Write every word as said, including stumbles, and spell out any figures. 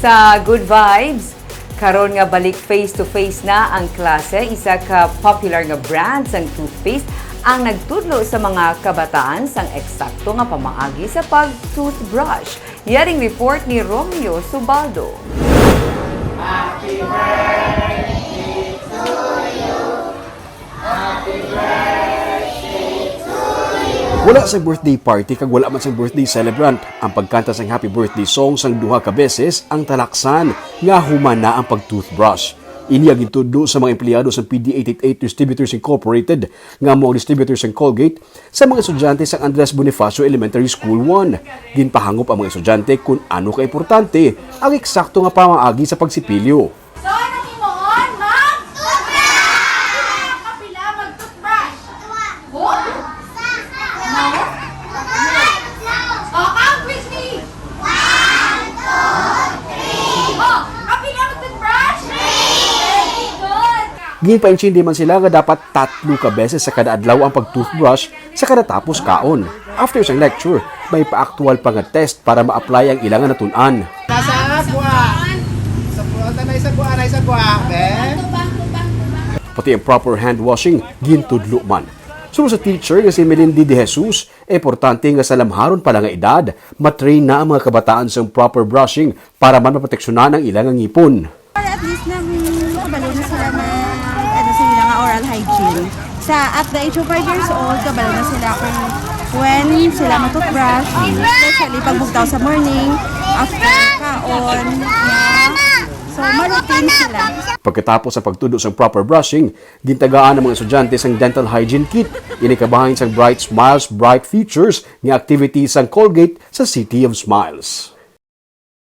Sa Good Vibes, karon nga balik face-to-face na ang klase, isa ka popular nga brand sang toothpaste ang nagtudlo sa mga kabataan sang eksakto nga pamaagi sa pag-toothbrush. Yaring report ni Romeo Subaldo. Wala sang birthday party kag wala man sang birthday celebrant ang pagkanta sang happy birthday song sang duha ka beses ang talaksan nga human na ang pag-toothbrush. Ini ang gintudlo sa mga empleyado sang P D eight eight eight Distributors Incorporated nga amo ang distributor sang Colgate sa mga estudyante sang Andres Bonifacio Elementary School one. Ginpahangop ang mga estudyante kon ano ka importante ang eksakto nga pamaagi sa pagsipilyo. So, ano himuon? Mag-toothbrush! Kapila mag-toothbrush? Dua. Huh? Isa. No? Tatlo. O, count with me. One, two, three. O, kapila mag-toothbrush? Three. Very good. Ginpaintindi man sila nga dapat tatlo ka beses sa kada adlaw ang pag-toothbrush sa kada tapos kaon. After sang lecture, may pa-aktual pa nga test para ma-apply ang ila nga natun-an. Nasa agwa. Sa puwata na isa gwa, na isa gwa, be. Pati ang proper hand washing, gintudlo man. Suno sa teacher nga si Melendi De Jesus, importante nga sa lamharon pa lang nga edad, matrain na ang mga kabataan sa proper brushing para man maproteksyonan ang ila nga ngipon. At least na, mm, kabalo na sila na, ano, sa ila nga oral hygiene. Sa, at the age of five years old, kabalo na sila kung when sila matutbrush, especially pag bugtaw sa morning, after kaon, na, so, maroutine sila. Pagkatapos sa pagtudlo sang proper brushing, gintagaan ang mga estudyante sang dental hygiene kit. Ini kabahin sang Bright Smiles, Bright Futures nga activity sang Colgate sa City of Smiles.